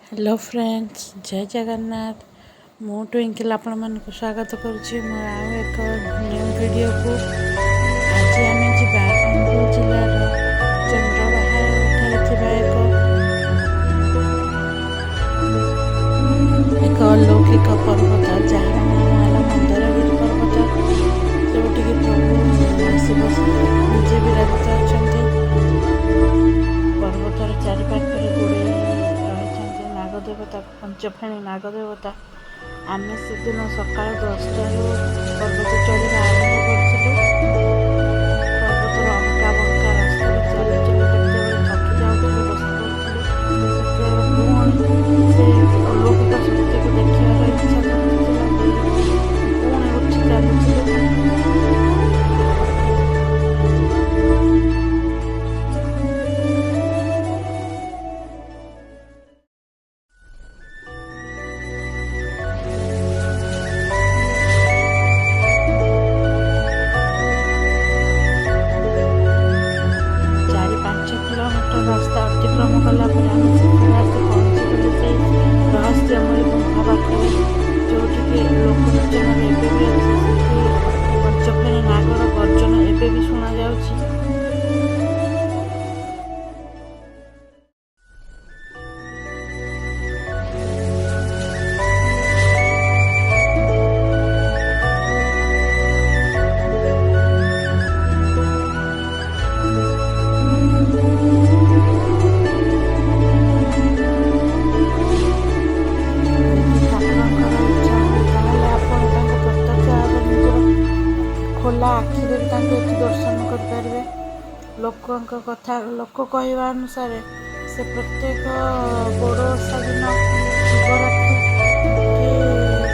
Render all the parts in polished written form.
Hello friends, ଜୟ ଜଗନ୍ନାଥ। ମୁଁ twinkle ଆପଣମାନଙ୍କୁ ସ୍ୱାଗତ କରୁଛି ମୋର ଆଉ ଏକ ନ୍ୟୁ ଭିଡ଼ିଓକୁ। ଆଜି ଆମେ ଯିବା ଅନୁଗୁଳ ଜିଲ୍ଲାର ଚନ୍ଦ୍ରବାହାଠାରେ ଥିବା ଏକ ଅଲୌକିକ ପର୍ବତ, ଯାହାର ନାମ ହେଲା ମନ୍ଦରଗିରି ପର୍ବତ, ଯେଉଁଠିକି ପ୍ରଭୁ ଶିବ ନିଜେ ବିରାଜିତ ଅଛନ୍ତି। ପର୍ବତର ଚାରିପାଖରେ ଗୁଡ଼େଇ ରହିଛନ୍ତି ନାଗଦେବତା, ପଞ୍ଚଫେଣୀ ନାଗଦେବତା। ଆମେ ସେଦିନ ସକାଳ 10ଟାରୁ ପର୍ବତ ଚଢ଼ିବା ଆରମ୍ଭ କରିଥିଲୁ। ପର୍ବତର ଅଙ୍କା ବଙ୍କା ରାସ୍ତାରେ ଚାଲି ଚାଲି କେତେବେଳେ ଥକି ଯାଉଥିଲୁ, ବସି ପଡ଼ୁଥିଲୁ, କେତେବେଳେ ପୁଣି ସେ ଅଲୌକିକ ଶକ୍ତିକୁ ଦେଖିବାର ଇଚ୍ଛା ଶକ୍ତି ଥିଲା ବୋଲି ପୁଣି ଉଠି ଚାଲୁଥିଲୁ। 4-5 କିଲୋମିଟର ରାସ୍ତା ଅତିକ୍ରମ କଲା ପରେ ଆମେ ଶେଷରେ ଆସି ପହଞ୍ଚିଗଲୁ ସେଇ ରହସ୍ୟମୟୀ ଗୁମ୍ଫା ପାଖରେ, ଯୋଉଠିକି ଲୋକଲୋଚନରେ ଏବେ ବି ଅଛି। ସେଠି ପଞ୍ଚଫେଣୀ ନାଗର ଗର୍ଜନ ଏବେ ବି ଶୁଣାଯାଉଛି। ଯଦି ଠାକୁରଙ୍କର ଇଚ୍ଛା ହୁଏ, ତାହେଲେ ଆପଣ ତାଙ୍କୁ ପ୍ରତ୍ୟକ୍ଷ ଭାବରେ ନିଜର ଖୋଲା ଆଖିରେ ବି ତାଙ୍କୁ ଏଠି ଦର୍ଶନ କରିପାରିବେ। ଲୋକଙ୍କ କଥା, ଲୋକ କହିବା ଅନୁସାରେ ସେ ପ୍ରତ୍ୟେକ ବଡ଼ ଓଷା ଦିନ, ଶିବରାତ୍ରି କି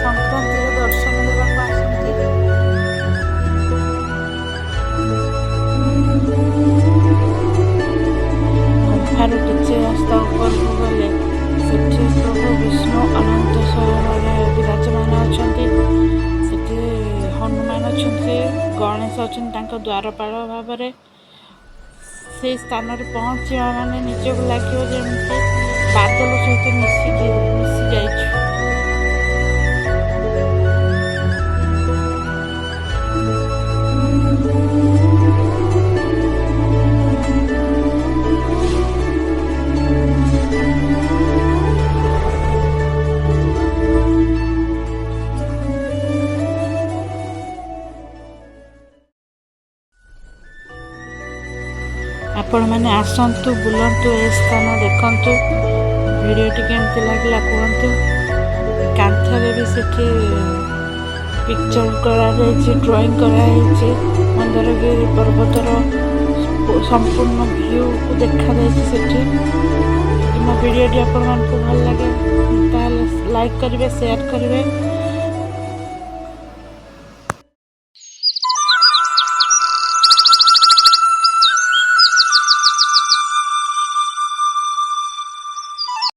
ସଂକ୍ରାନ୍ତିରେ ଦର୍ଶନ ଦେବାକୁ ଆସନ୍ତି। ଗୁମ୍ଫାରୁ କିଛି ରାସ୍ତା ଉପରକୁ ଗଲେ ସେଠି ପ୍ରଭୁ ବିଷ୍ଣୁ ଅନନ୍ତ ଶୟନରେ ବିରାଜମାନ ଅଛନ୍ତି। ସେଠି ହନୁମାନ ଅଛନ୍ତି, ଗଣେଶ ଅଛନ୍ତି ତାଙ୍କ ଦ୍ୱାରପାଳ ଭାବରେ। ସେଇ ସ୍ଥାନରେ ପହଞ୍ଚିବା ମାନେ ନିଜକୁ ଲାଗିବ ଯେମିତି ବାଦଲ ସହିତ ମିଶି ଯାଇଛୁ। ଆପଣମାନେ ଆସନ୍ତୁ, ବୁଲନ୍ତୁ, ଏ ସ୍ଥାନ ଦେଖନ୍ତୁ। ଭିଡ଼ିଓଟି କେମିତି ଲାଗିଲା କୁହନ୍ତୁ। କାନ୍ଥରେ ବି ସେଠି ପିକ୍ଚର କରାଯାଇଛି, ଡ୍ରଇଂ କରାହେଇଛି। ମନ୍ଦରଗିରି ପର୍ବତର ସମ୍ପୂର୍ଣ୍ଣ ଭିଉକୁ ଦେଖାଯାଇଛି ସେଠି। ଯଦି ମୋ ଭିଡ଼ିଓଟି ଆପଣମାନଙ୍କୁ ଭଲ ଲାଗେ, ତାହେଲେ ଲାଇକ୍ କରିବେ, ସେୟାର କରିବେ।